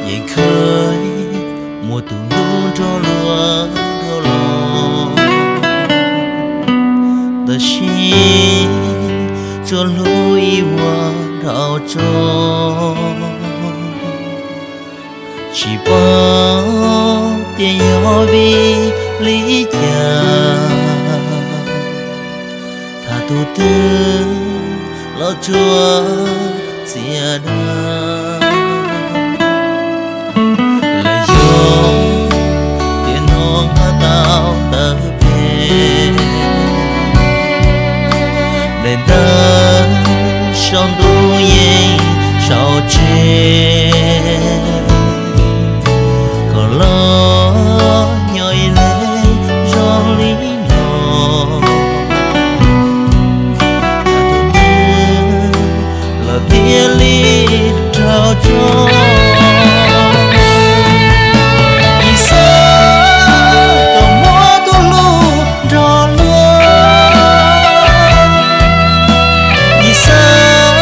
Yeej khawb muaj tus hlub nrog luag dhau los, tab sis tsuas hlub ib vuag dhau tso. Tsis paub tias yog vim li cas, tham tus twg los tsuas txias dab. Lawv yog tias hnov nqa tau ntawv phem, daim ntawv saum ntuj yeej saum tsev, kom los nyob ib leeg zoo li no. Tham tus twg los thiaj li raug tso. Yim xav kom muaj tus hlub nrog luag, yim xav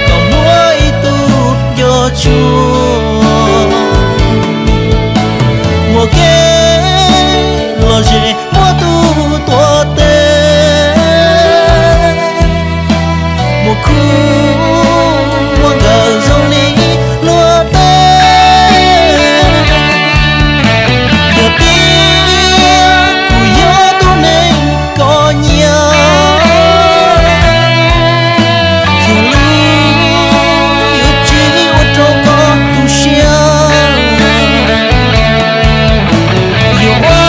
kom muaj ib tug nco tshua, muaj kev lom zem muaj tus tuav tes, muaj khub muaj nkawm zoo li luag tej. Yog tias kuv yog tus neeg koj nyiam, yog li yuav tsis ua rau koj tu siab, yuav ua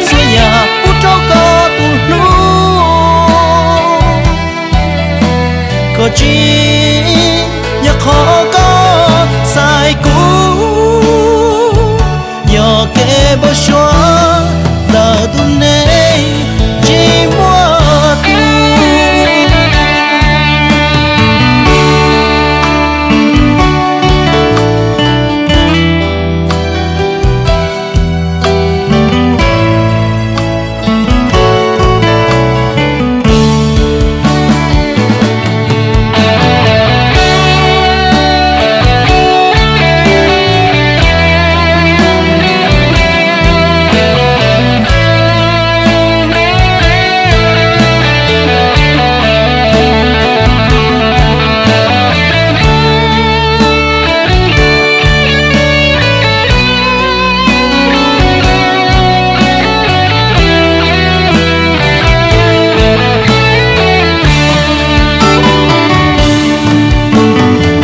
txhua yam pub rau koj tus hlub. Koj tsis nyob qhov koj xaiv kuv, yog kev npau suav ntawm tus neeg tsis muaj tus.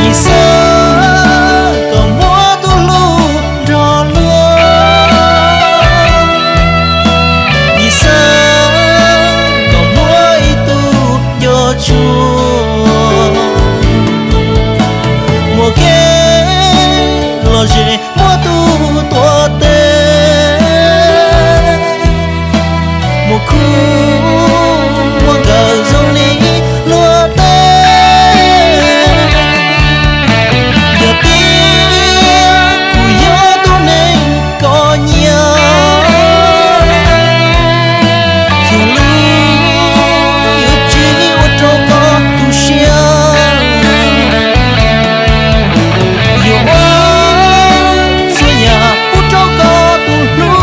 Yim xav kom muaj tus hlub nrog luag, yim xav kom muaj ib tug nco tshua, muaj kev lom zem muaj tus tuav tes, muaj khub muaj nkawm zoo li luag tej. Yog tias kuv yog tus neeg koj nyiam, yog li yuav tsis ua rau koj tu siab, yuav ua txhua yam pub rau koj tus hlub.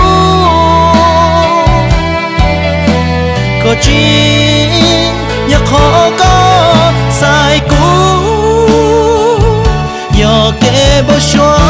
Koj tsis nyob qhov koj xaiv kuv, yog kev npau suav